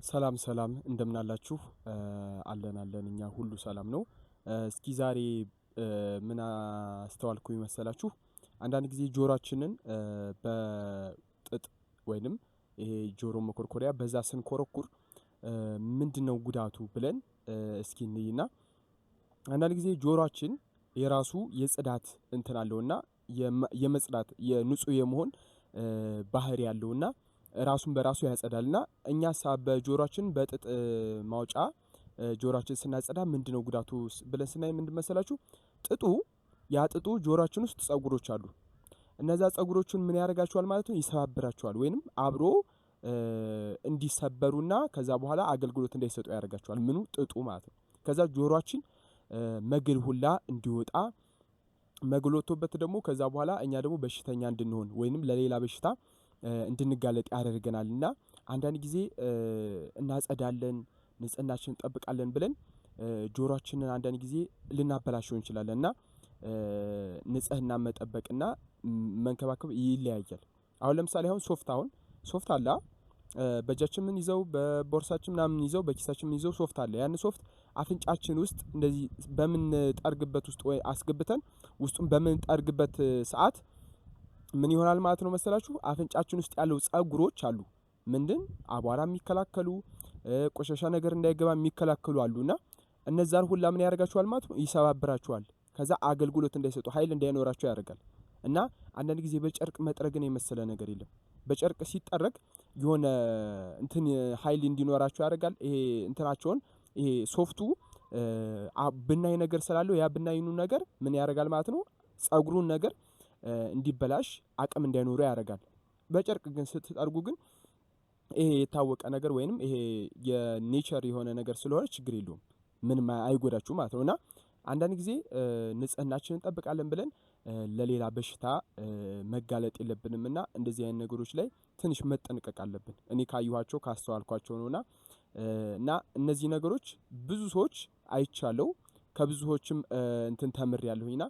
ሰላም ሰላም እንደምን አላችሁ? አለን አለን እኛ ሁሉ ሰላም ነው። እስኪ ዛሬ ምን አስተዋልኩኝ መሰላችሁ? አንዳንድ ጊዜ ጆሮአችንን በጥጥ ወይንም ይሄ ጆሮ መኮርኮሪያ በዛ ስንኮረኩር ምንድነው ጉዳቱ ብለን እስኪ እንይና፣ አንዳንድ ጊዜ ጆሮአችን የራሱ የጽዳት እንትን አለውና የመጽዳት የንጹህ የመሆን ባህሪ ያለውና ራሱን በራሱ ያጸዳልና እኛ በጆሮአችን በጥጥ ማውጫ ጆሮአችን ስናጸዳ ምንድነው ጉዳቱ ብለን ስናይ ምንድን መሰላችሁ? ጥጡ ያ ጥጡ ጆሮአችን ውስጥ ጸጉሮች አሉ። እነዛ ጸጉሮቹን ምን ያደርጋቸዋል ማለት ነው? ይሰባብራቸዋል ወይንም አብሮ እንዲሰበሩና ከዛ በኋላ አገልግሎት እንዳይሰጡ ያደርጋቸዋል። ምኑ? ጥጡ ማለት ነው። ከዛ ጆሮአችን መግል ሁላ እንዲወጣ፣ መግል ወጥቶበት ደግሞ ከዛ በኋላ እኛ ደግሞ በሽተኛ እንድንሆን ወይንም ለሌላ በሽታ እንድንጋለጥ ያደርገናል። እና አንዳንድ ጊዜ እናጸዳለን፣ ንጽህናችንን እንጠብቃለን ብለን ጆሮአችንን አንዳንድ ጊዜ ልናበላሸው እንችላለን። እና ንጽህና መጠበቅና መንከባከብ ይለያያል። አሁን ለምሳሌ አሁን ሶፍት፣ አሁን ሶፍት አለ፣ በእጃችን ምን ይዘው፣ በቦርሳችን ምናምን ይዘው፣ በኪሳችን ምን ይዘው ሶፍት አለ። ያን ሶፍት አፍንጫችን ውስጥ እንደዚህ በምንጠርግበት ውስጥ ወይ አስገብተን ውስጡን በምንጠርግበት ሰዓት ምን ይሆናል ማለት ነው መሰላችሁ? አፍንጫችን ውስጥ ያለው ጸጉሮች አሉ። ምንድን አቧራ የሚከላከሉ፣ ቆሻሻ ነገር እንዳይገባ የሚከላከሉ አሉና እነዛን ሁላ ምን ያደርጋቸዋል ማለት ነው? ይሰባብራቸዋል። ከዛ አገልግሎት እንዳይሰጡ፣ ኃይል እንዳይኖራቸው ያደርጋል። እና አንዳንድ ጊዜ በጨርቅ መጥረግን የመሰለ ነገር የለም። በጨርቅ ሲጠረግ የሆነ እንትን ኃይል እንዲኖራቸው ያደርጋል። ይሄ እንትናቸውን ይሄ ሶፍቱ ብናኝ ነገር ስላለው ያ ብናኙ ነገር ምን ያደርጋል ማለት ነው? ጸጉሩን ነገር እንዲበላሽ፣ አቅም እንዳይኖረው ያደርጋል። በጨርቅ ግን ስትጠርጉ ግን ይሄ የታወቀ ነገር ወይንም ይሄ የ nature የሆነ ነገር ስለሆነ ችግር የለውም። ምንም አይጎዳችሁም ማለት ነው። እና አንዳንድ ጊዜ ንጽህናችንን እንጠብቃለን ብለን ለሌላ በሽታ መጋለጥ የለብንም እና እንደዚህ አይነት ነገሮች ላይ ትንሽ መጠንቀቅ አለብን። እኔ ካየኋቸው ካስተዋልኳቸው ነውና እና እነዚህ ነገሮች ብዙ ሰዎች አይቻለው፣ ከብዙ ሰዎችም እንትን ተምሬያለሁኝና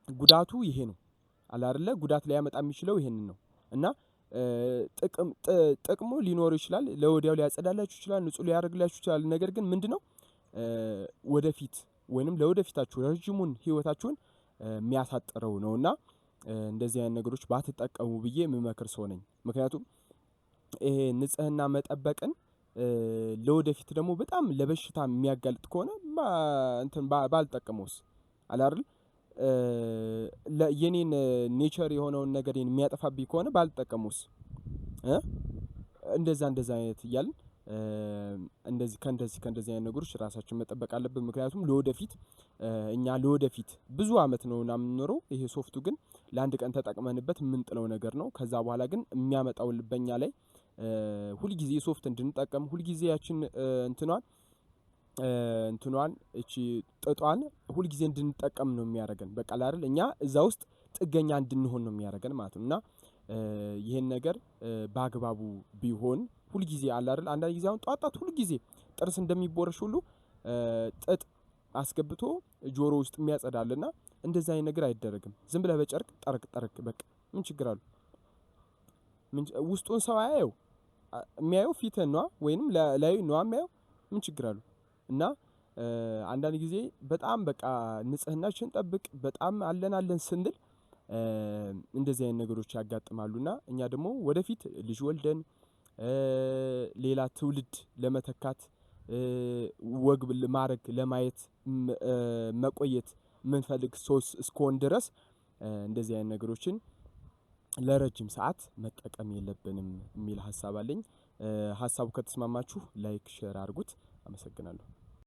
ጉዳቱ ይሄ ነው። አለ አይደለ? ጉዳት ሊያመጣ የሚችለው ይሄንን ነው። እና ጥቅም ጥቅሙ ሊኖር ይችላል፣ ለወዲያው ሊያጸዳላችሁ ይችላል፣ ንጹህ ሊያደርግላችሁ ይችላል። ነገር ግን ምንድነው? ወደፊት ወይንም ለወደፊታችሁ ረጅሙን ህይወታችሁን የሚያሳጥረው ነውና እንደዚህ አይነት ነገሮች ባትጠቀሙ ብዬ የምመክር ሰው ነኝ። ምክንያቱም ይሄ ንጽህና መጠበቅን ለወደፊት ደግሞ በጣም ለበሽታ የሚያጋልጥ ከሆነ እንትን ባልጠቀመውስ፣ አለ አይደል? የኔን nature የሆነውን ነገር የሚያጠፋብኝ ከሆነ ባልጠቀመውስ፣ እንደዛ እንደዛ አይነት እያልን እንደዚህ ከእንደዚህ አይነት ነገሮች ራሳችንን መጠበቅ አለብን። ምክንያቱም ለወደፊት እኛ ለወደፊት ብዙ አመት ነው የምንኖረው። ይሄ ሶፍቱ ግን ለአንድ ቀን ተጠቅመንበት የምንጥለው ነገር ነው። ከዛ በኋላ ግን የሚያመጣው በእኛ ላይ ሁልጊዜ ሶፍት እንድንጠቀም፣ ሁልጊዜ ያችን እንትኗን እቺ ጥጧን ሁልጊዜ እንድንጠቀም ነው የሚያደርገን። በቃ አይደል? እኛ እዛ ውስጥ ጥገኛ እንድንሆን ነው የሚያደርገን ማለት ነው። እና ይሄን ነገር በአግባቡ ቢሆን ሁልጊዜ አለ አይደል? አንዳንድ ጊዜ አሁን ጧት ጧት ሁልጊዜ ጥርስ እንደሚቦረሽ ሁሉ ጥጥ አስገብቶ ጆሮ ውስጥ የሚያጸዳልና እንደዛ አይነት ነገር አይደረግም። ዝም ብለህ በጨርቅ ጠረግ ጠረግ በቃ፣ ምን ችግር አለው? ውስጡን ሰው አያየው፣ የሚያየው ፊትህን ነዋ ወይንም ላዩ ነዋ የሚያየው፣ ምን ችግር አለው? እና አንዳንድ ጊዜ በጣም በቃ ንጽህናችን ጠብቅ በጣም አለን አለን ስንል እንደዚህ አይነት ነገሮች ያጋጥማሉና እኛ ደግሞ ወደፊት ልጅ ወልደን ሌላ ትውልድ ለመተካት፣ ወግ ማድረግ ለማየት መቆየት የምንፈልግ ሰዎች እስከሆን ድረስ እንደዚህ አይነት ነገሮችን ለረጅም ሰዓት መጠቀም የለብንም የሚል ሀሳብ አለኝ። ሀሳቡ ከተስማማችሁ like፣ share አድርጉት። አመሰግናለሁ።